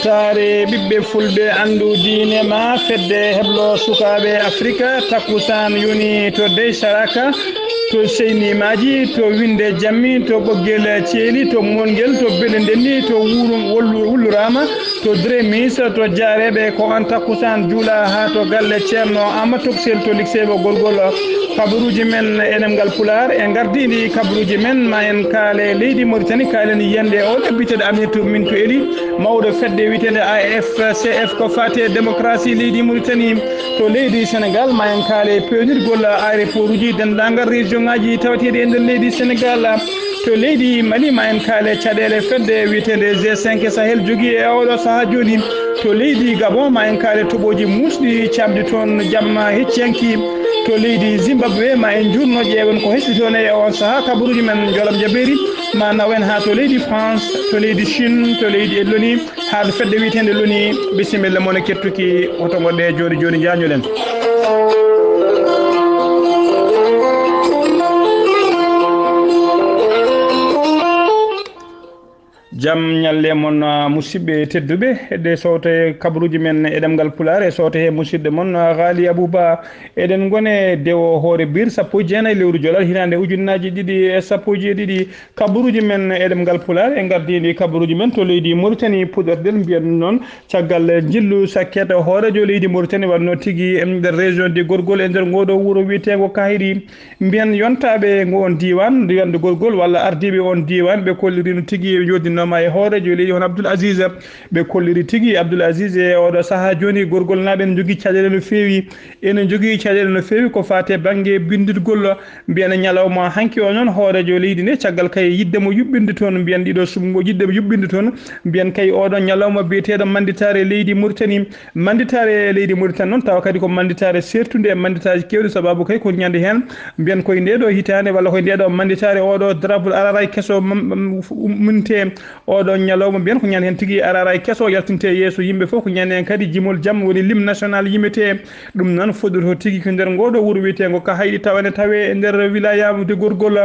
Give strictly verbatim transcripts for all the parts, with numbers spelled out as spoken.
Taare ɓiɓɓe fulɓe, anndu diine ma, fedde heblo sukaaɓe Afrika, takkusaan yoni to dey saraka, to seynimaaji, to winnde jammi, to ɓoggel ceeli, to moolngel, to beɗe ndenni, to wuuru-, wollu-, wulluraama, to dremis, to jaareeɓe, ko on takkusaan juula haa to galle Ceerno Amadou Toksel to Likseebo Gorgol. Kabaruuji men e ɗemngal Pulaar e ngardiiɗi kabaruuji men, ma en kaale leydi Mauritanie, kaalen yiyannde o ɗo biyeteeɗo Aminata Mintu Eli, mawɗo fedde wiyeteende A F C F ko faati e démocratie leydi Mauritanie. To leydi Sénégal, ma en kaale peewnirgol aéroport uji denndaangal région ngaji tawateeɗi e nder leydi Sénégal. To leydi Mali, ma en kaale caɗeele fedde wiyeteende G cinq Sahel jogii e oɗo sahaa jooni. To leydi Gabon, ma en kaale toɓooji muusɗi camɗi toon jamma hecciyanki. To leydi Zimbabwe, ma en njuurno ƴeewen ko hesɗi toon e on sahaa kabaruuji men. Jolam Jabeeri ma naw en haa to leydi France, to leydi Chine, to leydi Etats-Unis, haa to fedde wiyeteende Loni. Bisimilla mon e kettuki, hoto ngoɗɗe jooni jooni, njañoɗen. Jam ñalle mon, ah, musidɓe tedduɓe, heɗɗe sooto e kabaruuji men e ɗemngal Pulaar, e sooto he musidɗo mon, ah, Ghali Abou Ba. Eɗen ngone dewo hoore biir sappo e jeenayi lewru Jolal, hitaande ujunnaaji ɗiɗi e sappo e jeeɗiɗi. Kabaruuji men e ɗemngal Pulaar e ngardiiɗi kabaruuji men to leydi Mauritanie, puɗorɗen mbiyen noon, caggal njillu sakket hooreejo leydi Mauritanie waɗno tigi e nder région de Gorgol e nder ngooɗo wuro wiyeteengo Kahiri. Mbiyen yontaaɓe ngo on diiwaan, yonde Gorgol walla ardiiɓe on diiwaan, ɓe kolliri no tigi ɓe njooɗdinooma e hooreejo leydi hono Abdoul Aziz. Ɓe kolliri tigi Abdoul Aziz e oɗo sahaa jooni Gorgolnaaɓe ene njogii caɗeele no feewi. Ene njogii caɗeele no feewi ko faati e bannge binndirgol. Mbiyen ñalawma hanki o noon, hooreejo leydi nde, caggal kay yiɗde mo yuɓɓinde toon, mbiyen ɗiɗo sum-, yiɗde mo yuɓɓinde toon, mbiyen kay oɗo ñalawma biyeteeɗo mannditaare leydi Mauritanie. Mannditaare leydi Mauritanie noon, tawa kadi ko mannditaare seertunde e mannditaaji keewɗi, sababu kay ko ñande heen, mbiyen koye nde ɗo hitaande walla koye nde ɗo mannditaare, oɗo drapeau araray keso mam-, mam-, umminte. Oɗo ñalawma mbiyen ko ñande heen tigi araray keso yaltinte yeeso yimɓe fof, ko ñande heen kadi jimol jam woni l'hymne national yimete. Ɗum noon foɗɗoto tigi ko nder ngooɗo wuro wiyeteengo Kahayɗi, tawa ene tawee e nder wilaya de Gorgol.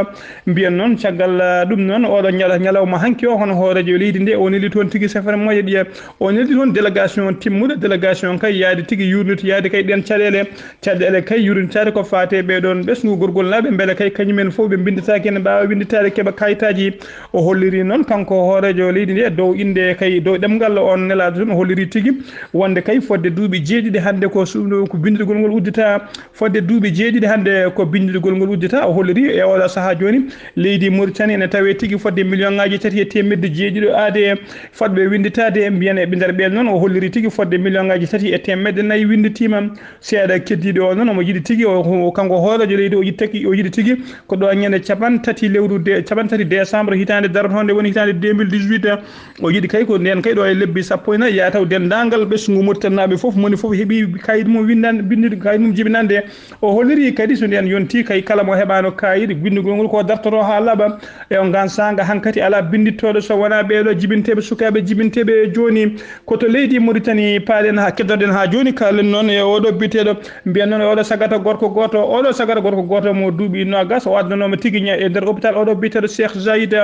Mbiyen noon caggal, ah, ɗum noon, oɗo ñala-, ñalawma hanki o, hono hooreejo leydi nde, o neli toon tigi sefre moƴƴo ɗiya. O neldi toon délégation timmuɗo, délégation kay yaadi tigi yurnito, yaadi kay ɗeen caɗeele. Caɗeele kay yurnitaade ko faati e ɓee ɗoon ɓesngu Gorgolnaaɓe, mbele kay kañumen fof ɓe mbinndataake, ene mbaawa winnditaade, keɓa kayitaaji. O holliri noon kanko hooreejo leydi nde dow innde kay, dow ɗemngal on nelaaɗo toon, o holliri tigi wonde kay fodde duuɓi jeeɗiɗi hannde ko su-, ko binndirgol ngol uddita. Fodde duuɓi jeeɗiɗi hannde ko binndirgol ngol uddita. O holliri e oɗo sahaa jooni, leydi Mauritanie ene tawee tigi fodde million ngaaji tati e teemedde jeeɗiɗo aade fotɓe winnditaade. Mbiyen e nder ɓeen noon, o holliri tigi fodde million ngaaji tati e teemedde nayi winnditiima. Seeɗa keddiiɗo o noon, omo yiɗi tigi, o, o, kanko hooreejo leydi, o yiɗi tigi, o yiɗi tigi ko ɗo ñande capanɗe tati lewru de, capanɗe tati décembre hitaande darotonde woni hitaande deux mille dix-huit. O yiɗi kay ko ndeen kay ɗo e lebbi sappo e nayi, yaa taw denndaangal ɓesngu Mauritanie naaɓe fof, moni fof heɓi kayit mum winndande, binndi-, kayit mum jibinande. O holliri kadi so ndeen yonti kay, kala mo heɓaano kayit binndugol ngol ko dartoto haa laaɓa. E on gaan saanga hankati alaa binndittooɗo so wonaa ɓee ɗo jibinteeɓe, sukaaɓe jibinteeɓe e jooni. Ko to leydi Mauritanie paaɗen haa keddoɗen haa jooni, kaalen noon e oɗo biyeteeɗo, mbiyen noon e oɗo sagata gorko gooto, oɗo sagata gorko gooto mo duuɓi noogas, o addanooma tigi ña-, e nder hôpital oɗo biyeteeɗo Cheikh Zayed.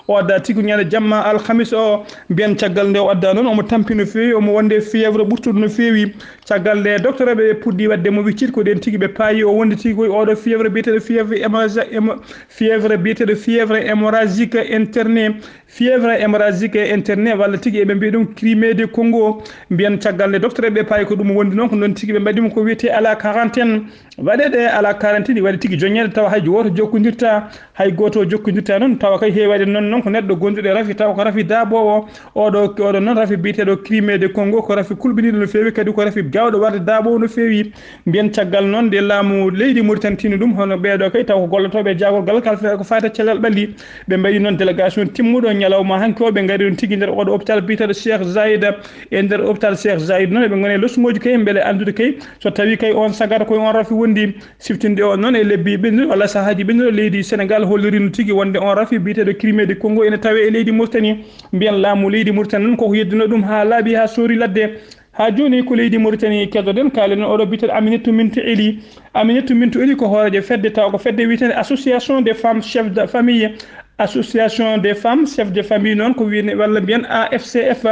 O adda tigi ñande jamma alhamis o, mbiyen caggal nde o adda noon, omo tampi no feewi, omo wonde fièvre ɓurtuɗo no feewi. Caggal nde docteur ɓe puɗɗi waɗde mo wiccit, ko ɗen tigi ɓe paayi o wonde tigi koye oɗo fièvre biyeteeɗo fièvre hémorragia-, hémo-, fièvre biyeteeɗo fièvre hémorragique interne, fièvre hémorragique interne, walla tigi eɓe mbiya ɗum crimée de Congo. Mbiyen caggal nde docteur ɓe paayi ko ɗum wondi noon, ko noon tigi ɓe mbaɗi mo ko wiyetee à la quarantaine. Waɗeede à la quarantaine, waɗi tigi joñeede tawa hay gooto jokkondirta, hay gooto jokkondirta noon, tawa kay heewaade noon, noon ko neɗɗo gonduɗo e rafi, tawa ko rafi daaboowo. Oɗo, oɗo noon rafi biyeteeɗo crimée de Congo, ko rafi kulɓiniiɗo no feewi, kadi ko rafi gaawɗo warde daaboowo no feewi. Mbiyen caggal noon nde laamu leydi Mauritanie tini ɗum, hono ɓeeɗo kay taw ko gollotooɓe e jaagorgal kala fe-, ko faati e cellal ɓalli. Ɓe mbaɗi noon délégation timmuɗo ñalawma hanki o, ɓe ngari noon tigi nder oɗo hôpital biyeteeɗo Cheikh Zayed e nder hôpital Cheikh Zayed noon, eɓe ngoni e losngooji kay, mbele anndude kay so tawi kay on sagata koye on rafi wondi. Siftinde o noon e lebbi ɓennuɗi walla sahaaji ɓennuɗi, leydi Sénégal holliri no tigi wonde on rafi biyeteeɗo crimée de Congo ene tawee e leydi Mauritanie. Mbiyen laamu leydi Mauritanie noon koko yeddino ɗum haa laaɓi, haa soori ladde. Haa jooni ko leydi Mauritanie keddoɗen, kaalen oɗo biyeteeɗo Aminata Minta Eli. Aminata Minta Eli ko hooreejo fedde, tawa ko fedde wiyeteende Association des femmes chefs de famille. Association des femmes chefs de famille noon ko wiyne walla mbiyen A F C F.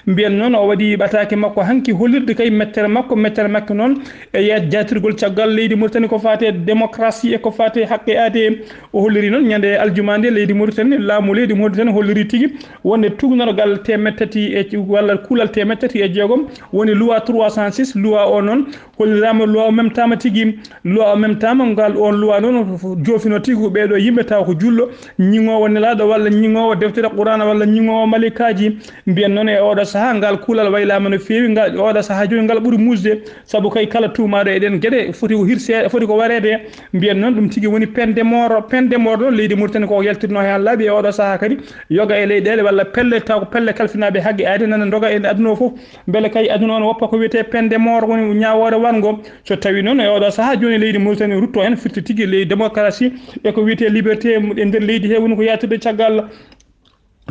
Mbiyen noon o waɗi ɓataake makko hanki hollirde kay mettere makko, mettere makko noon e yiyde jaatirgol caggal leydi Mauritanie ko faati e démocratie e ko faati e haqqe aadee. O holliri noon ñande aljuma nde leydi Mauritanie, laamu leydi Mauritanie holliri tigi wonde tuugnorgal teemeɗɗe tati e walla kuulal teemeɗɗe tati e jeegom woni loi trois cent six. Loi o noon holliraama, loi o memtaama tigi. Loi o memtaama, ngal on loi noon joofino tigi ko ɓeeɗo yimɓe tawa ko julɗo, ñiŋoowo nelaaɗo walla ñiŋoowo deftere Qur'aana walla ñiŋoowo malaykaaji. Mbiyen noon e oɗo sahaa ngal kuulal waylaama no feewi, ngal oɗo sahaa jooni ngal ɓuri muusde, sabu kay kala tuumaaɗo e ɗeen geɗe foti ko hirseede, foti ko wareede. Mbiyen noon ɗum tigi woni peine de mort. Peine de mort noon leydi Mauritanie ko yaltirno heen laabi e oɗo sahaa kadi yoga e leyɗeele walla pelle taw ko pelle kalfinaaɓe haqqe aadee nana ndoga e aduna o fof. Mbele kay aduna o no woppa ko wiyetee peine de mort woni ñaawoore warngo. So tawi noon e oɗo sahaa jooni leydi Mauritanie rutto heen firti tigi leydi démocratie e ko wiyetee liberté e nder leydi he woni ko yaatirde caggal.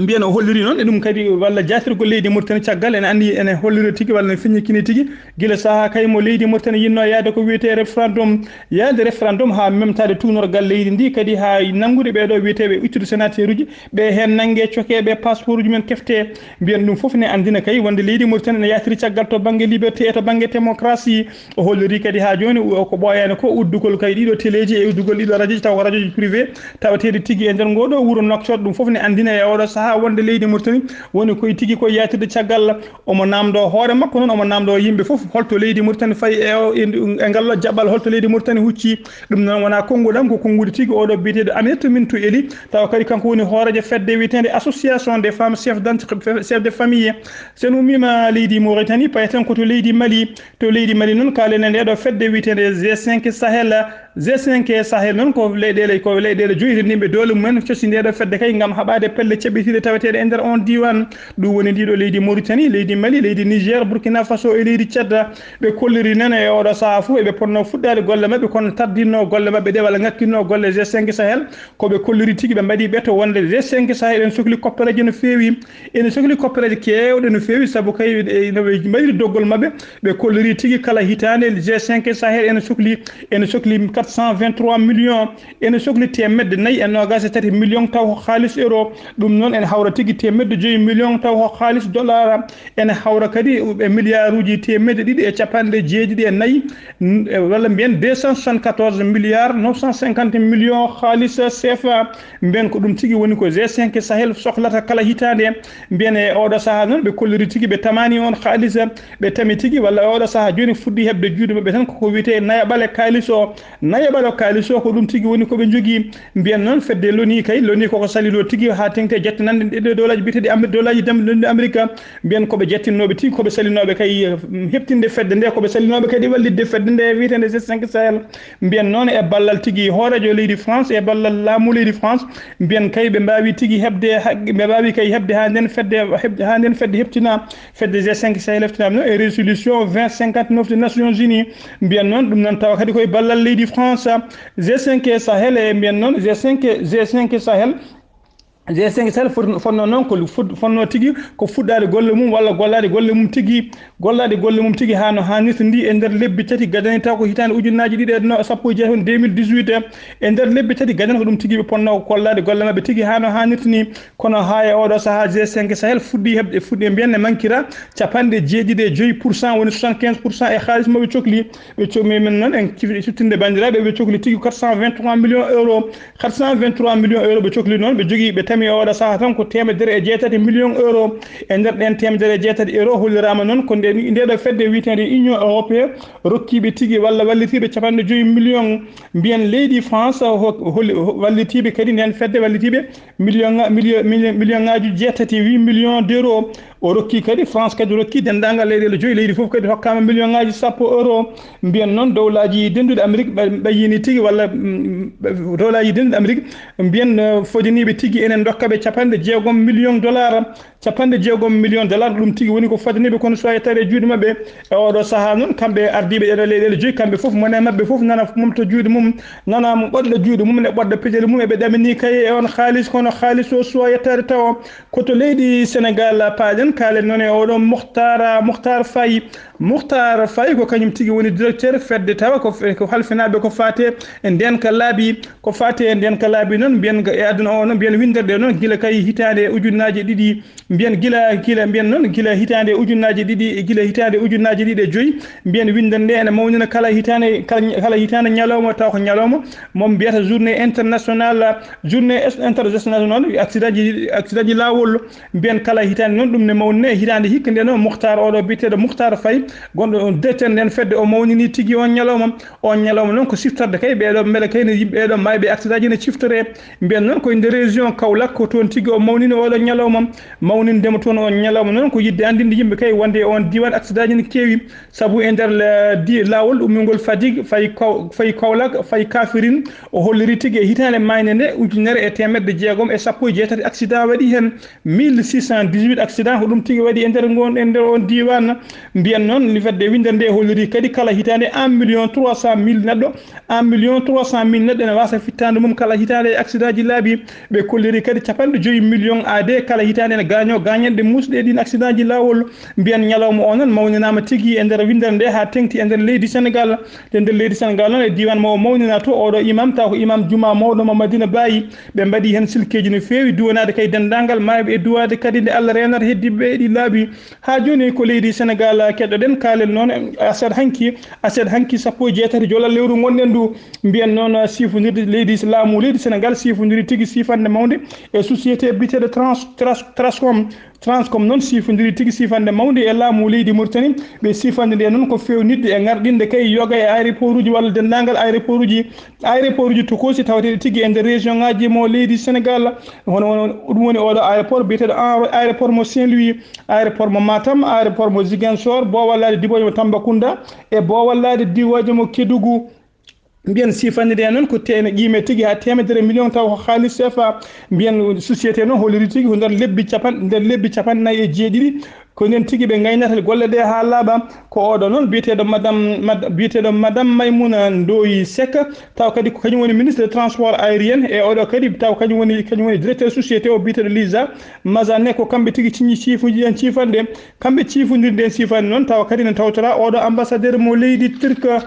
Mbiyen o holliri noon e ɗum kadi walla jaatirgol leydi Mauritanie caggal ene anndi ene holliri tigi walla ene feññikini tigi gila sahaa kay mo leydi Mauritanie yinno yaade ko wiyetee référendum. Yaade référendum haa memtaade tuugnorgal leydi ndi kadi haa nanngude ɓeeɗo wiyeteeɓe ittude sénateur uji ɓe heen nannge coke ɓe passeport uji men kefte. Mbiyen ɗum fof ne anndina kay wonde leydi Mauritanie ne yaatiri caggal to bannge liberté e to bannge démocratie. O holliri kadi haa jooni o ko ɓooyaani ko uddugol kay ɗiɗo teleeji e uddugol ɗiɗo rajoji taw ko rajoji privé tawateeɗi tigi e nder ngoo ɗoo wuro Nouakchott. Ɗum fof ne anndina e oɗo sahaa wonde leydi Mauritanie woni koye tigi koye yaatirde caggal. Omo naamndoo hoore makko noon, omo naamndoo yimɓe fof holto leydi Mauritanie fayi e o-, e ndu-, e ngal ɗo jaɓɓal holto leydi Mauritanie hucci. Ɗum noon wonaa konnguɗam, ko konnguɗi tigi oɗo biyeteeɗo Aminata Mintou Ely, tawa kadi kanko woni hooreejo fedde wiyeteende Association des femmes chefs d'entre-, chefs de famille. So en ummiima leydi Mauritanie, payaten ko to leydi Mali. To leydi Mali noon, kaalen e ndeeɗo fedde wiyeteende G cinq Sahel. G cinq Sahel noon ko leyɗeele, ko leyɗeele joyi renndinɓe doole mumen cosi ndeeɗo fedde kay ngam haɓaade pelle ceɓɓitiiɗe taweteeɗe e nder on diiwaan. Ɗum woni ndiɗo leydi Mauritanie, leydi Mali, leydi Niger, Burkina Faso e leydi Tchad. Ɓe kolliri noon e oɗo sahaa fof eɓe potnoo fuɗɗaade golle maɓɓe, kono tardinno golle maɓɓe ɗe walla ŋakkinno golle G cinq Sahel. Ko ɓe kolliri tigi, ɓe mbaɗi ɓeto wonde G cinq Sahel ene sokli koppereeje no feewi. Ene sokli koppereeje keewɗe no feewi, sabu kay e no ɓe mbaɗiri doggol maɓɓe, ɓe kolliri tigi kala hitaande G cinq Sahel ene sokli, ene sokli quatre cent vingt-trois millions, ene sokli teemedde nayi e noogaas e tati million taw ko haalis euro. Ɗum noon ene hawra tigi teemedde joyi million taw ko haalis dollar. Ene hawra kadi e milliard uji teemedde ɗiɗi e capanɗe jeeɗiɗi e nayi, n-, e, walla mbiyen deux cent soixante-quatorze milliards neuf cent cinquante millions haalis C F A. Mbiyen ko ɗum tigi woni ko G cinq Sahel sohlata kala hitaande. Mbiyen e oɗo sahaa noon ɓe kolliri tigi, ɓe tamaani on haalis, ɓe tami tigi walla e oɗo sahaa jooni fuɗɗi heɓde juuɗe maɓɓe tan koko wiyetee nayaɓal e kaalis o. Nayaɓal o kaalis o ko ɗum tigi woni ko ɓe njogii. Mbiyen noon fedde loni kay, loni koko salino tigi haa teŋti e jattinande ɗe dowlaaji biyeteeɗi Amer-, dowlaaji dam-, loni Amerika. Mbiyen ko ɓe jattinnooɓe tigi, ko ɓe salinooɓe kay, mm, heɓtinde fedde nde, ko ɓe salinooɓe kadi wallitde fedde nde wiyeteende G cinq Sahel. Mbiyen noon e ballal tigi hooreejo leydi France, e ballal laamu leydi France, mbiyen kay ɓe mbaawi tigi heɓde haq-, ɓe mbaawi kay heɓde haa nden fedde, heɓde haa nden fedde heɓtina, fedde G cinq Sahel heɓtinaama noon e résolution vingt cinquante-neuf de Nations Unies. Mbiyen noon ɗum noon tawa kadi koye ballal leydi France. G cinq Sahel e mbiyen noon G cinq, G cinq Sahel, G cinq Sahel fot-, fotnoo noon ko fut-, fotnoo tigi ko fuɗɗaade golle mum walla gollaade golle mum tigi, gollaade golle mum tigi haa no haanirta ndi e nder lebbi tati gadani taw ko hitaande ujunnaaji ɗiɗi e no-, sappo e jeetati, deux mille dix-huit. E nder lebbi tati gadani ko ɗum tigi ɓe potnoo ko gollaade golle maɓɓe tigi haa no haanirta ni. Kono haa e oɗo sahaa G cinq Sahel fuɗɗi heɓde, fuɗɗi mbiyen ne mankira capanɗe jeeɗiɗi e joyi pour cent, woni soixante-quinze pour cent e haalis mo ɓe cokli. Ɓe cokli men noon en cifi-, suttinde banndiraaɓe, ɓe cokli tigi quatre cent vingt-trois millions euros. Quatre cent vingt-trois millions euros ɓe cokli noon, ɓe jogii, ɓe tami e oɗo sahaa tan ko teemedere e jeetati millions euros. E nder ɗeen teemedere e jeetati euro holliraama noon ko nde, ndeɗo fedde wiyeteende Union Européenne rokkiiɓe tigi walla wallitiiɓe capanɗe joyi millions. Mbiyen leydi France ho-, holi-, ho-, wallitiiɓe kadi ndeen fedde wallitiiɓe million nga-, million, million, million ngaaji jeetati, huit millions d'euros. O rokki kadi, France kadi rokki denndaangal leyɗeele joyi, leydi fof kadi hokkaama million ngaaji sappo euro. Mbiyen noon dowlaaji dennduɗi Amérique ɓe, ɓe yini tigi walla, mm, ɓe, dowlaaji dennduɗi Amérique mbiyen, eh, fodiniiɓe tigi enen ndokka ɓe capanɗe jeegom million dollar. capanɗe jeegom million dollar. Ɗum tigi woni ko fodaniiɓe kono so yettaade e juuɗe maɓɓe. E oɗo sahaa noon, kamɓe ardiiɓe ɗeɗo leyɗeele joyi, kamɓe fof, mone maɓɓe fof nana momto juuɗe mum, nana mo ɓoɗɗo juuɗe mum e ɓoɗɗo peƴeli mum. Eɓe ɗamini kay e on haalis, kono haalis o suwa yettaade tawa ko to leydi Senegal paaɗen. Kaalen noon e oɗo Muhtar, Muhtar Faye. Muhtar Faye ko kañum tigi woni directeur fedde tawa ko, ko halfinaaɓe ko faate e ndeenka laabi. Ko faate e ndeenka laabi noon, mbiyen e aduna o noon, mbiyen winndere nde noon, gila kay hitaande ujunnaaji ɗiɗi, mbiyen gila, gila, mbiyen noon, gila hitaande ujunnaaji ɗiɗi, gila hitaande ujunnaaji ɗiɗi e joyi, mbiyen winndere nde ene mawnina kala hitaande, kala, kala hitaande ñalawma, taw ko ñalawma mo mbiyata journée internationale, journée es-, internationale noon, accident ji, accident ji laawol, mbiyen kala hitaande noon, ɗum ne mawnina e hitaande hikka nde noon, Muhtar, oɗo biyeteeɗo Muhtar Faye, gonɗo on directeur nden fedde, o mawnini tigi on ñalawma. On ñalawma noon ko siftorde kay ɓeeɗo, mbele kay no yimɓe ɓeeɗo maayɓe accident ji ne ciftoree. Mbiyen noon koye nder région Kaolack, ko toon tigi o mawnini oɗo ñalawma. Mawnindema toon on ñalawma noon ko yidde anndinde yimɓe kay wonde e on diiwaan accident ji ne keewi. Sabu e nder la-, di-, laawol ummingol Fatick, fayi Kaw-, fayi Kaolack, fayi Kafrine, o holliri tigi e hitaande maayde nde, ujunere e teemedde jeegom e sappo e jeetati accident waɗi heen, mille six cent dix-huit accident, ko ɗum tigi waɗi e nder ngon, e nder on diiwaan. Mbiyen noon, ni fedde winndere nde holliri kadi kala hitaande un million trois cent mille neɗɗo, un million trois cent mille neɗɗo ene waasa fittaandu mum kala hitaande e accident ji laabi. Ɓe kolliri kadi capanɗe joyi million aade kala hitaande ene gaaño gaañanɗe muusɗe e ɗin accident ji laawol. Mbiyen ñalawma o noon mawninaama tigi e nder winndere nde haa teŋti e nder leydi Senegal. E nder leydi Senegal noon e diiwaan mo o mawnina to, oɗo imam, taw ko imam juma mawɗo mo Madina Baye. Ɓe mbaɗi heen silkeeji no feewi, duwanaade kay denndaangal maayɓe e duwaade kadi nde Allah reenata heddiiɓe e ɗi laabi. Haa jooni ko leydi Senegal keɗoɗen, kaalen noon aset hanki, aset hanki sappo e jeetati jolal lewru ngonɗen ndu. Mbiyen noon sifondirde leydi, laamu leydi Senegal sifondiri tigi sifande mawnde e société biyeteeɗo Trans-, Tras-, Transcom. Transcom noon sifondiri tigi sifande mawnde e laamu leydi Mauritanie. Ɓe sifande nde noon ko feewnitde e ngarɗinde kay yoga e aéroport uji walla denndaangal aéroport uji, aéroport uji tokoosi tawateeɗi tigi e nder région ngaji mo leydi Senegal. Hono, hono ɗum woni oɗo aéroport biyeteeɗo aéro-, aéroport mo Saint-Louis, aéroport mo Matam, aéroport mo Ziguinchor, Bowal Ladi Dibooje mo Tambacounda e Bowal Ladi Diwooje mo Kédougou. Mbiyen sifande nde noon ko teene ƴiime tigi haa teemedere million taw ko haalis C F A. Mbiyen société noon holliri tigi ko nder lebbi capan-, nder lebbi capannayyi e jeeɗiɗi. Ko nden tigi ɓe ngaynata golle ɗe haa laaɓa. Ko oɗo noon biyeteeɗo madame, mad-, biyeteeɗo madame Maimouna Ndoye Seck, taw kadi ko kañum woni ministre des transports aériens, e oɗo kadi taw kañum woni, kañum woni directeur société o biyeteeɗo Lisa Mazane. Ko kamɓe tigi ciñi ciifuuji ɗen ciifanɗe. Kamɓe ciifondiri ɗen siifande noon, tawa kadi ne tawtora oɗo ambassadeur mo leydi Turque.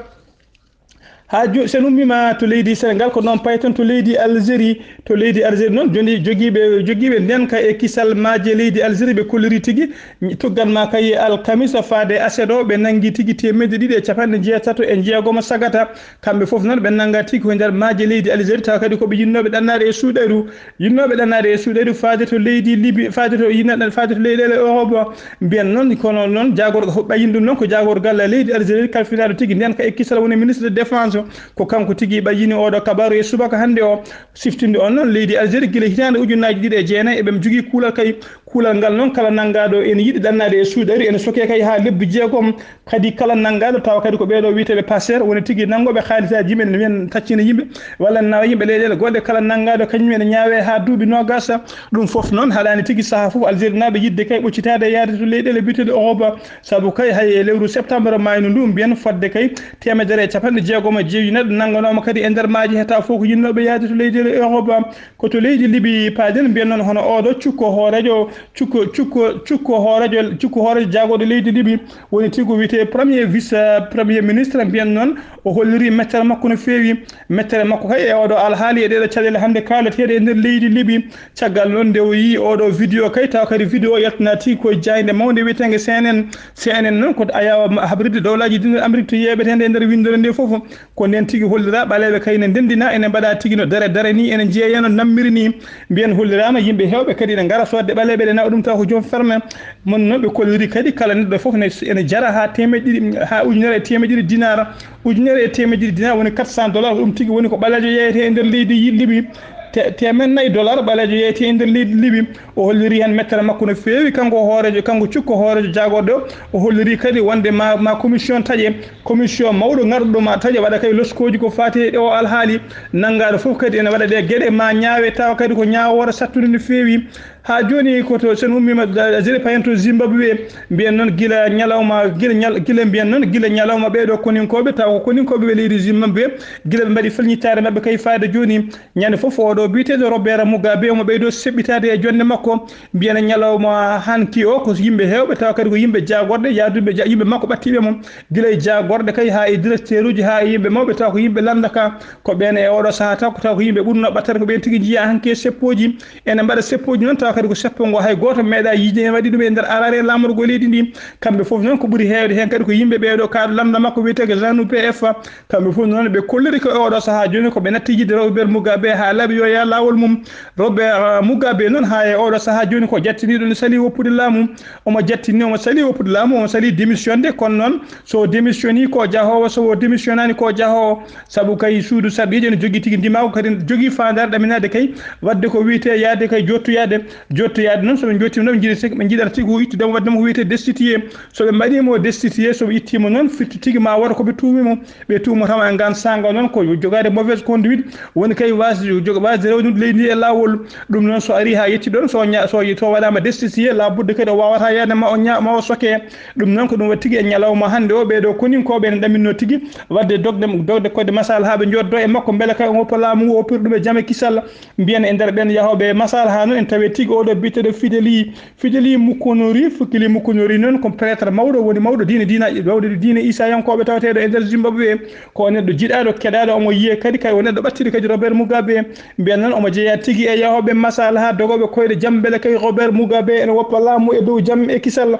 Haa jo-, so en ummiima to leydi Senegal, ko noon payten to leydi Algérie. To leydi Algérie noon, joni jogiiɓe, jogiiɓe ndenka e kisal maaje leydi Algérie, ɓe kolliri tigi, tuggan ma kay alkamisa faade aset o, ɓe nanngi tigi teemedde ɗiɗi e capanɗe jeetato e jeegom sagata. Kamɓe fof noon, ɓe nannga tigi ko e nder maaje leydi Algérie, tawa kadi ko ɓe yinnooɓe ɗannaade e suuɗayru. Yinnooɓe ɗannaade e suuɗayru faade to leydi Libi, faade to yinna-, faade to leyɗeele Europe. Mbiyen noon, kono noon, jaagorgal, ɓayyin ɗum noon ko jaagorgal leydi Algérie, kalfinaaɗo tigi ndenka e kisal, woni ministre de défense. Ko kanko tigi ɓayyini oɗo kabaaru e subaka hannde o. Siftinde on noon, leydi Algérie, gila hitaande ujunnaaji ɗiɗi e jeenayi, eɓe njogii kuulal kay. Kuulal ngal noon, kala nanngaaɗo ene yiɗi ɗannaade e suuɗayru, ene sokee kay haa lebbi jeegom. Kadi kala nanngaaɗo, tawa kadi ko ɓeeɗo wiyeteeɓe passeur, woni tigi nanngooɓe haalisaaji yimɓe, ene mbiyen taccina yimɓe, walla nawa yimɓe leyɗeele goɗɗe, kala nanngaaɗo kañum ene ñaawee haa duuɓi noogaas. Ɗum fof noon haɗaani tigi sahaa fof Algérie naaɓe yiɗde kay ɓoccitaade e yahde to leyɗeele biyeteeɗe Europe. Sabu kay hay e lewru septembre maayno ndu, mbiyen fodde kay teemedere e capanɗe jeegom e jeeɗiɗi neɗɗo nannganooma kadi e nder maaje, heta fof ko yinnooɓe yahde to leyɗeele Europe. Ko to leydi Libi paaɗen, mbiyen noon hono oɗo cukko hooreejo, cukko, cukko, cukko hooreejo, cukko hooreejo jaagorɗo leydi Libi, woni tigi wiyetee premier vice, euh, premier ministre, mbiyen noon o holliri mettere makko no feewi. Mettere makko kay e oɗo alhaali e ɗeɗo caɗeele hannde kaalateeɗe e nder leydi Libi. Caggal noon nde o yii oɗo vidéo kay, tawa kadi vidéo o yaltina tigi koye jaaynde mawnde wiyeteende C N N. C N N noon ko ayawa ma-, habride dowlaaji dinɗo Amérique to yeeɓeteende e nder winndere nde fof. Ko nden tigi hollira ɓaleeɓe kay ne ndenndina, ene mbaɗa tigi no dare dare ni, ene jeeya no nammiri ni. Mbiyen holliraama yimɓe heewɓe kadi ene ngara soodde ɓaleeɓe ɗe nawa ɗum taw ko joom ferme. Mon noon ɓe kolliri kadi kala neɗɗo fof ne, ene jara haa teemeɗɗe ɗiɗi, haa ujunere e teemeɗɗe ɗiɗi dinaar. Ujunere e teemeɗɗe ɗiɗi dinaar woni quatre cents dollars, ko ɗum tigi woni ko ɓaleejo yeeyete e nder leydi yi-, Libi. Te-, teemeɗɗe nayi dollar ɓaleejo yeeyete e nder leydi Libi. O holliri heen mettere makko no feewi, kanko hooreejo, kanko cukko hooreejo jaagorɗo o. O holliri kadi wonde ma, ma commission taƴe, commission mawɗo ngarɗo ma taƴe, waɗa kay loskooji ko faati e o alhaali. Nanngaaɗo fof kadi ene waɗa ɗe geɗe ma ñaawe, tawa kadi ko ñaawoore sattunde no feewi. Haa jooni ko to, so en ummiima, da-, Zere Payen to Zimbabwe, mbiyen noon gila ñalawma, gila ñal-, gila mbiyen noon gila ñalawma ɓee ɗoo koninkooɓe, tawa ko koninkooɓe ɓe leydi Zimbabwe, gila ɓe mbaɗi felñittaare maɓɓe kay faade jooni. Ñande fof, oo ɗoo biyeteeɗo Robert Mugabe omo ɓeydoo seɓɓitaade e jonnde makko. Mbiyen ñalawma hanki o ko yimɓe heewɓe, tawa kadi ko yimɓe jaagorɗe, yaaduɓe ja-, yimɓe makko ɓattiiɓe mo, gila e jaagorɗe kay haa e directeuruuji, haa e yimɓe mawɓe, tawa ko yimɓe lannda ka. Ko ɓeen e ooɗoo sahaa taw, taw ko yimɓe ɓurnoo ɓattata, ko ɓeen tigi njiyaa hanki e seppooji. Ene mbaɗa seppooji noon, tawa kadi ko seppo ngo hay gooto meeɗaa yiide en waɗi ɗum e nder araare e laamorgo leydi ndi. Kamɓe fof noon ko ɓuri heewde heen kadi ko yimɓe ɓee ɗoo, kaaɗo lannda makko wiyetee ko ZANU P F. Kamɓe fof noon ɓe kolliri ko e ooɗoo sahaa jooni ko ɓe natti yiide Robert Mugabe haa laaɓi yo yaa laawol mum. Robert, ah, Mugabe noon haa e ooɗoo sahaa jooni ko jattiniiɗo no salii woppude laamu. Omo jattini, omo salii woppude laamu, omo salii démissionde, kono noon so o démissionnii ko jahoowo, so o démissionnaani ko jahoowo. Sabu kay suudu sarɗiiji ene jogii tigi ndimaagu, kadi ene jogii faandaare ɗaminaade kay waɗde ko wiyetee yahde kay jottoyaade. Jottoyaade noon, so ɓe njottiima noon, ɓe njiɗi, ɓe njiɗata tigi o ittude mo, waɗde mo ko wiyetee destitué. So ɓe mbaɗii mo destitué, so ɓe ittii mo noon, firti tigi ma woto ko ɓe tuumi mo. Ɓe tuuma tawa e ngaan saanga noon ko jogaade mauvaise conduite, woni kay waasde, joga-, waasde rewnude leydi ndi e laawol. Ɗum noon so arii haa yetti ɗoon, so ña-, so, so waɗaama destitué, laabudde kadi o waawataa yahde ma o ña-, ma o sokee. Ɗum noon ko ɗum waɗi tigi e ñalawma hannde o, ɓee ɗoo koninkooɓe ene ɗaminno tigi waɗde dogde, dogde koɗde masal haa ɓe njooddoo e makko, mbele kay o woppa laamu ngu, o woppira ɗum e jam e kisal. Mbiyen e nder ɓeen yahooɓe e masal haa noon en tawii tigi oo ɗoo biyeteeɗo Fideli, Fideli Mukonori. Fideli Mukonori noon ko prêtre mawɗo, woni mawɗo diine, diina, mawɗo diine Iisayankooɓe taweteeɗo e nder Zimbabwe. Ko o neɗɗo jiɗaaɗo, keɗaaɗo, omo yiyee kadi kay o neɗɗo ɓattiiɗo kadi Robert Mugabe. Mbiyen noon omo jeyaa tigi e yahooɓe masal haa dogooɓe koyɗe jam, mbele kay Robert Mugabe ene woppa laamu e dow jam e kisal.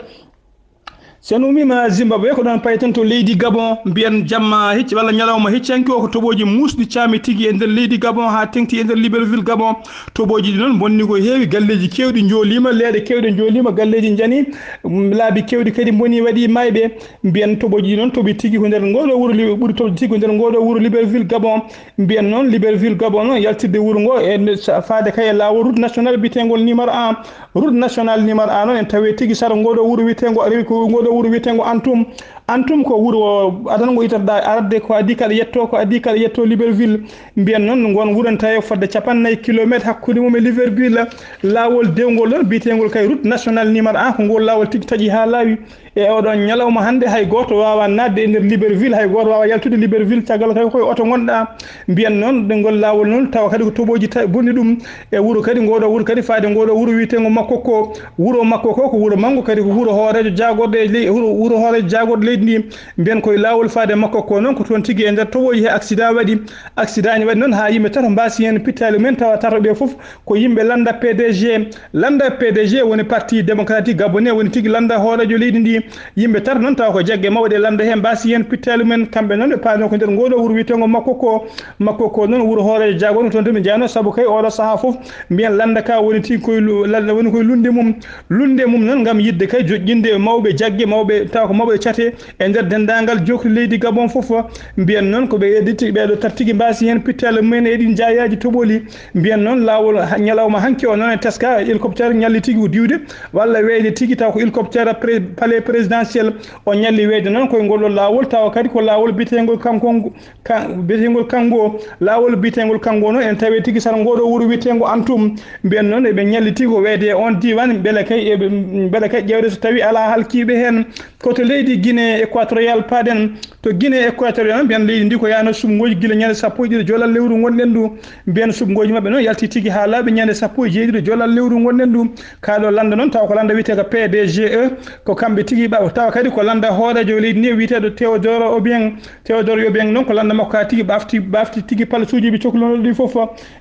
So en ummiima Zimbabwe, ko ɗoon payten to leydi Gabon, mbiyen jamma hecci walla ñalawma hecci hanki o ko toɓooji muusɗi caami tigi e nder leydi Gabon haa teŋti e nder Libreville Gabon. Toɓooji ɗi noon mbonni ko heewi, galleeji keewɗi njooliima, leeɗe keewɗe njooliima, galleeji njani, mm, laabi keewɗi kadi mboni waɗi maayɓe. Mbiyen toɓooji ɗi noon toɓi tigi ko nder ngoo ɗoo wuro Li-, ɓuri toɓde tigi ko nder ngoo ɗoo wuro Libreville Gabon. Mbiyen noon Libreville Gabon noon yaltidde wuro ngoo e nde sa-, faade kay e laawol route nationale biyeteengol numéro un. Route nationale numéro un noon, en tawii tigi sara ngoo ɗoo wuro wiyeteengo, rewi ko ngoo ɗoo wuro wiyeteengo Antum. Antum ko wuro adango itorɗaa arde, ko adii kala yettoo, ko adii kala yettoo Libreville. Mbiyen noon, ngoon wuro ene tawee fodde capanɗe nayi kilomeeter hakkunde mum e Libreville. Laawol dewngol ɗoon, biyeteengol kay route nationale numéro un, ko ngol laawol tigi taƴi haa laawi. E oo ɗoon ñalawma hannde, hay gooto waawaa naatde e nder Libreville, hay gooto waawaa yaltude Libreville, caggal kay ko e oto ngonɗaa. Mbiyen noon, ɗe ngol laawol noon, tawa kadi ko toɓooji ta-, bonni ɗum. E wuro kadi, ngoo ɗoo wuro kadi, faade ngoo ɗoo wuro wiyeteengo Makoko. Wuro Makoko ko wuro manngo kadi, ko wuro hooreejo jaagorɗe e ley-, wuro, wuro hooreejo jaagorɗe leydi ndi. Mbiyen koye laawol faade Makoko noon, ko toon tigi e nder toɓooji he accident waɗi. Accident ne waɗi noon haa yimɓe tato mbaasi heen pittaali mumen, tawa tato ɓe fof ko yimɓe lannda P D G. Lannda P D G woni Parti Démocratique Gabonais, woni tigi lannda hooreejo leydi ndi. Yimɓe tato noon tawa ko jagge mawɗe lannda heen mbaasi heen pittaali mumen. Kamɓe noon ɓe paanoo ko nder ngoo ɗoo wuro wiyeteengo Makoko. Makoko noon wuro hooreejo jaagorɗe toon to ɓe njeyanoo, sabu kay oo ɗoo sahaa fof mbiyen lannda ka woni tigi koye lu-, lannda woni koye lunnde mum. Lunnde mum noon ngam yiɗde kay joƴƴinde e mawɓe jagge, mawɓe tawa ko mawɓe cate e nder denndaangal jookli leydi Gabon fof. Mbiyen noon ko ɓe eɗiti, ɓee ɗoo tato tigi mbaasi heen pittaali mumen e ɗiin jaayaaji toɓoli. Mbiyen noon laawol ha-, ñalawma hanki o noon e teska hélicoptère ñalli tigi ko diwde walla weyde tigi taw ko hélicoptère pré-, palais présidentiel o ñalli weyde noon koye ngol ɗoo laawol, tawa kadi ko laawol biyeteengol kanko ngu-, ka-, biyeteengol Kango. Laawol biyeteengol Kango noon en tawii tigi sara ngoo ɗoo wuro wiyeteengo Antum. Mbiyen noon eɓe ñalli tigi ko weyde e oon diiwaan, mbele kay eɓe, mbele kay ƴeewde so tawii alaa halkiiɓe heen. Ko to leydi Guinée équatoriale paaɗen. To Guinée équatoriale noon, mbiyen leydi ndi ko yaano suɓngooji gila ñande sappo e ɗiɗi joolal lewru ngonɗen ndu. Mbiyen suɓngooji maɓɓe noon yalti tigi haa laaɓi ñande sappo e jeeɗiɗi joolal lewru ngonɗen ndu. Kaa ɗoo lannda noon, tawa ko lannda wiyetee ko P D G E, ko kamɓe tigi ɓa-, tawa kadi ko lannda hooreejo leydi ndi wiyeteeɗo Théodore Obiang. Théodore Obiang noon ko lannda makko haa tigi ɓaafti, ɓaafti tigi palasuuji ɓe coklunoo ɗi fof.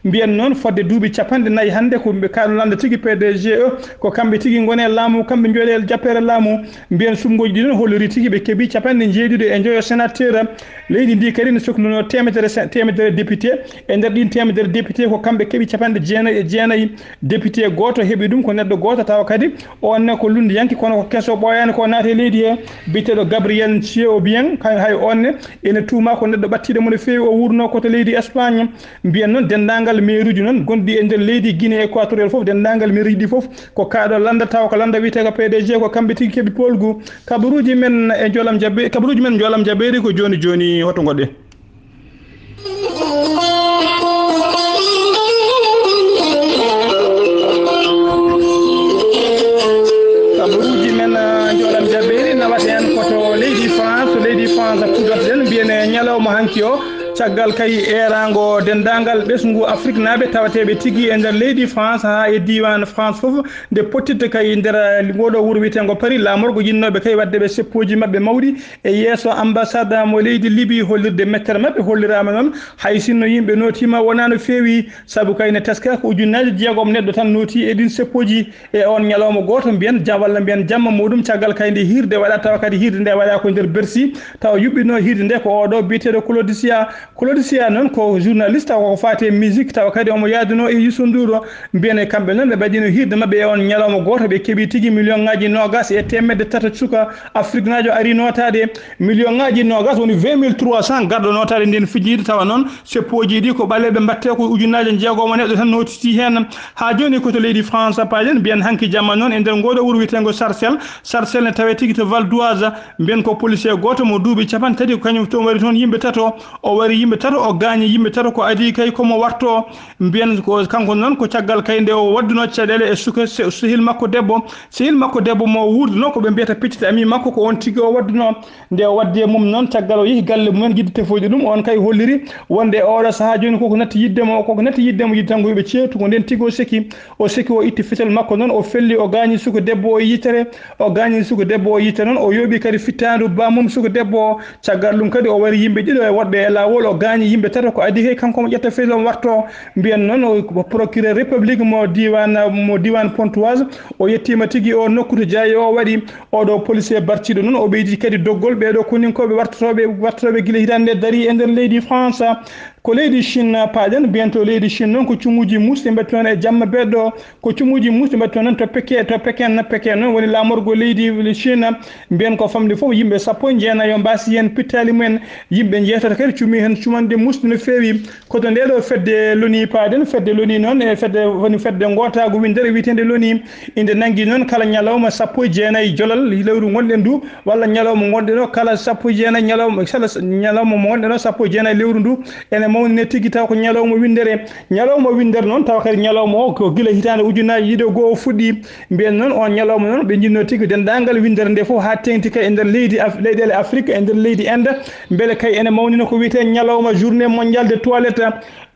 Mbiyen noon fodde duuɓi capanɗe nayi hannde ko ɓe kaa ɗoo lannda tigi P D G E, ko kamɓe tigi ngoni e laamu, kamɓe njooɗi e jappeere laamu. Mbiyen suɓngooji ɗi noon holliri tigi ɓe keɓi capanɗe njeeɗiɗi e njoyo sénateur. Leydi ndi kadi ne soklinoo teemedere se-, teemedere député. E nder ɗiin teemedere député ko kamɓe keɓi capanɗe jeenayi e jeenayi. Député gooto heɓi ɗum, ko neɗɗo gooto tawa kadi oon ne ko lunndiyanke kono ko keso ɓooyaani ko naati e leydi he. Biyeteeɗo Gabriel Nthié Obiang, kay hay oon ne ene tuumaa ko neɗɗo ɓattiiɗo mo no feewi, o wuurnoo ko to leydi Espagne. Mbiyen noon denndaangal mairie uji noon gonɗi e nder leydi Guinée équatoriale fof, denndaangal mairie uji ɗi fof ko kaa ɗoo lannda tawa ko lannda wiyetee ko P D G, ko kamɓe tigi keɓi poolgu. Kabaruuji men e njoolam jabe-, kabaruuji men njoolam jabeeri ko jooni jooni hoto ngoɗe. Caggal kay eeraango denndaangal ɓesngu Afriknaaɓe tawateeɓe tigi e nder leydi France haa e diiwaan France fof, nde pottitta kay nder ngooɗoo wuro wiyeteengo Paris, laamorgo yinnooɓe kay waɗde ɓe seppooji maɓɓe mawɗi e yeeso ambassade mo leydi Libi, hollirde mettere maɓɓe holliraama noon, hay sinno yimɓe nootiima wonaa no feewi, sabu kay ne teska ko ujunnaaji jeegom neɗɗo tan nooti e ɗiin seppooji. E oon ñalawma gooto, mbiyen jam walla mbiyen jamma muuɗum, caggal kay nde hiirde waɗa, tawa kadi hiirde nde waɗa ko nder Bercy, tawa yuɓɓinoo hiirde nde ko oɗo biyeteeɗo Claude Sia. Claude Sia noon ko journaliste, tawa ko faati e musique, tawa kadi omo yaadunoo e Youssou Ndour. Mbiyen e kamɓe noon, ɓe mbaɗino hiirde maɓɓe e oon ñalawma gooto, ɓe keɓi tigi million ŋaaji noogas e teemedde tati suka Afriknaajo ari nootaade. Million ŋaaji noogas woni vingt mille trois cents garɗo nootaade ndeen fijirde, tawa noon seppooji ɗi ko ɓaleeɓe mbaɗte, ko ujunnaaje jeegom neɗɗo tan nootitii heen. Haa jooni ko to leydi France, paaɗen mbiyen hanki jamma noon e nder ngooɗoo wuro wiyeteengo Sarcelles. Sarcelles ne tawee tigi to Val d'Oise, mbiyen ko policier gooto mo duuɓi capanɗe tati, ko kañum to wari toon yimɓe tato. O wari yimɓe tato, o gaañi yimɓe tato, ko adii kay ko mo wartoo. Mbiyen ko kanko noon ko caggal kay nde o waddunoo caɗeele e suka se-, sehil makko debbo. Sehil makko debbo mo wuurduno ko ɓe mbiyata petit ami makko, ko oon tigi o waddunoo. Nde o waddi e mum noon, caggal o yehi galle mumen, yiɗde tefoyde ɗum, oon kay holliri wonde e oɗo sahaa jooni koko natti yiɗde mo, koko natti yiɗde mo yiɗi tan ko yoɓe ceertu, ko ndeen tigi o seki. O seki, o itti fetel makko noon, o felli, o gaañi suka debbo o e yitere, o gaañi suka debbo o e yitere noon, o yooɓi kadi fittaandu bammum suka debbo o. Caggal ɗum kadi o wari yimɓe ɗiɗo e woɗɓe e laawol, o gaañi yimɓe tato, ko adii kay kanko mo ƴetta fetel o warto. Mbiyen noon o ko procureur république mo diiwaan, mo diiwaan Pontoise, o yettiima tigi o nokku to jaayi o waɗi. Oɗo policier bartiiɗo noon, o ɓeydi kadi doggol ɓeeɗo koninkooɓe wartotooɓe, wartotooɓe gila hitaande nde darii e nder leydi France. Ko leydi Chine paaɗen, mbiyen to leydi Chine noon ko cuŋuuji muusɗi mbaɗti toon e jamma beeɗo, ko cuŋuuji muusɗi mbaɗti toon noon to Peke-, to Peken, Peken noon woni laamorgo leydi Chine. Mbiyen ko famɗi fof yimɓe sappo e jeenayo mbaasi heen pittaali mumen, yimɓe njeetato kadi cumi heen cumanɗe muusɗi no feewi. Ko to ndee ɗoo fedde loni paaɗen, fedde loni noon e fedde woni fedde ngootaagu winndere wiyeteende loni. Inde nanngi noon kala ñalawma sappo e jeenayi jolal lewru ngonɗen ndu, walla ñalawma ngonɗen o, kala sappo e jeenayi ñalawma, kala s-, ñalawma mo ngonɗen o sappo e jeenayi lewru ndu, ene mawnine tigi taw ko ñalawma winndere. Ñalawma winndere noon tawa kadi ñalawma o ko gila hitaande ujunnaaji ɗiɗi e goo o fuɗɗi. Mbiyen noon on ñalawma noon ɓe njinnoo tigi denndaangal winndere nde fof haa teeŋti kay e nder leydi Af-, leyɗeele Afrik, e nder leydi Inde. Mbele kay ene mawnina ko wiyetee ñalawma journée mondiale de toilette.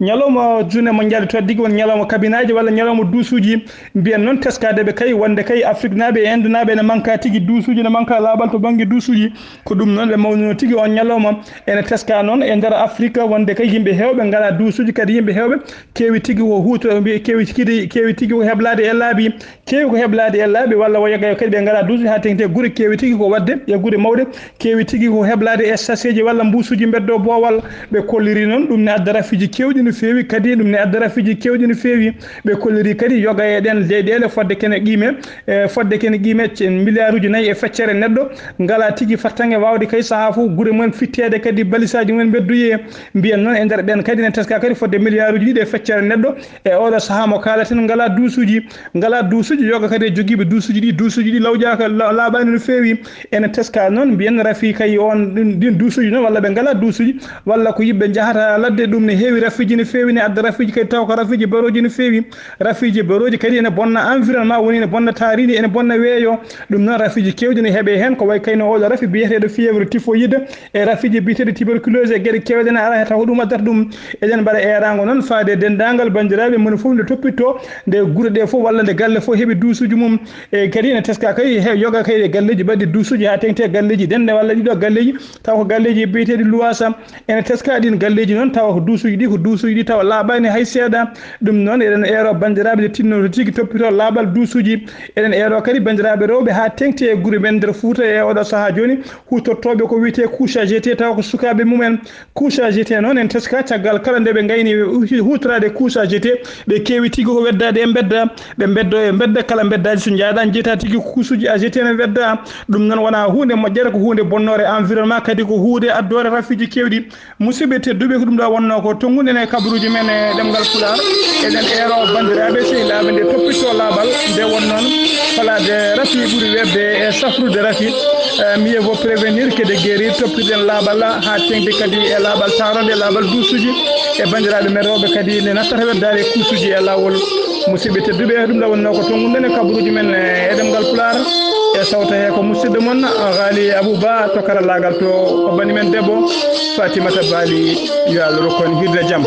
Ñalawma journée mondiale de toilette tigi woni ñalawma kabinaaji walla ñalawma duusuuji. Mbiyen noon teskaade ɓe kay wonde kay Afriknaaɓe e Indenaaɓe ene manka tigi duusuuji, ene manka laaɓal to bannge duusuuji. Ko ɗum noon ɓe mawnino tigi on ñalawma. Ene teska noon e nder Afrik wonde kay yimɓe heewɓe ngalaa duusuuji, kadi yimɓe heewɓe keewi tigi ko huuto-, mbiye keewi tigi, keewi tigi ko heblaade e laabi. Keewi ko heblaade e laabi walla wayagay kadi ɓe ngalaa duusuuji haa teŋti e gure keewi tigi ko waɗde e gure mawɗe. Keewi tigi ko heblaade e saseeji walla mbuusuuji mbeddo boowal. Ɓe kolliri noon ɗum ne adda rafiiji keewɗi no feewi, kadi ɗum ne adda rafiiji keewɗi no feewi. Ɓe kolliri kadi yoga e ɗeen leyɗeele fodde kene qiime, e fodde kene qiime ce-, miliyaaruuji nayi e feccere neɗɗo, ngalaa tigi fartaŋŋe waawde kay sahaa fof gure mumen fitteede, kadi balisaaji mumen mbedduyee. Mbiyen noon e nder ɓeen kadi ne teska kadi fodde miliyaaruuji ɗiɗi e feccere neɗɗo, e oɗo sahaa mo kaalaten ngalaa duusuuji, ngalaa duusuuji, yoga kadi e jogiiɓe duusuuji ɗi, duusuuji ɗi lawƴaaka, la-, laaɓaani no feewi. Ene teska noon mbiyen rafi kay on ɗin, ɗin duusuuji noon, walla ɓe ngalaa duusuuji, walla ko yimɓe njahata ladde, ɗum ne heewi rafiiji no feewi, ne adda rafiiji kadi taw ko rafiiji barooji no feewi. Rafiiji barooji kadi ene bonna environnement, woni ene bonna taariindi, ene bonna weeyo. Ɗum noon rafiiji keewɗi ne heɓe heen, ko wayi kayno oɗo rafi biyeteeɗo fièvre typhoïde, e rafiiji biyeteeɗi tuberculose e geɗe keewɗe ne ara he taw ko ɗum addata ɗum. Eɗen mbaɗa eeraango noon faade e denndaangal banndiraaɓe, moni fof nde toppitto nde gure ɗe fof walla nde galle fof heɓi duusuuji mum. E kadi ene teska kay he yoga kay e galleeji mbaɗɗi duusuuji haa teŋti e galleeji dennde walla ɗiɗo galleeji, taw ko galleeji biyeteeɗi luwaasa. Ene teska ɗin galleeji noon tawa ko duusuuji ɗi, ko duusuuji ɗi tawa laaɓaani hay seeɗa. Ɗum noon eɗen eero banndiraaɓe nde tinnoto tigi toppito laaɓal duusuuji. Eɗen eero kadi banndiraaɓe rewɓe haa teŋti e gure men nder Fuuta e oɗo sahaa jooni, huutortooɓe ko wiyetee couche à jeter tawa ko sukaaɓe mumen. Couche à jeter noon en teska caggal kala nde ɓe ngayni huutoraade couche à jeter, ɓe keewi tigi ko weddaade e mbedda, ɓe mbeddo e mbedda, kala mbeddaaji so njaaɗa njeeta tigi ko couche uji à jeter ne wedda. Ɗum noon wonaa huunde moƴƴere, ko huunde bonnoore environnement, kadi ko huunde addoore rafiiji keewɗi. Musidɓe tedduɓe, ko ɗum ɗo wonnoo ko tonngude e kabaruuji men e ɗemngal Pulaar. Eɗen eero banndiraaɓe sehilaaɓe nde toppitto laaɓal nde won noon falaade rafi ɓuri weeɓde e safrude rafi. Eh, mieux vaut prévenir que de guérir. Toppiten laaɓal haa teŋti kadi e laaɓal taarode, laaɓal duusuuji. E banndiraaɓe men rewɓe kadi ne nattata weddaade e kuusuuji e laawol. Musidɓe tedduɓe, ɗum ɗo wonnoo ko tonngude e kabaruuji men e ɗemngal Pulaar. Sawta he ko musidɗo mon, Ghali Abou Ba, to karallaagal to, ko bani men debbo, Fatimata Bali, yo Allah rokku en hirde jam.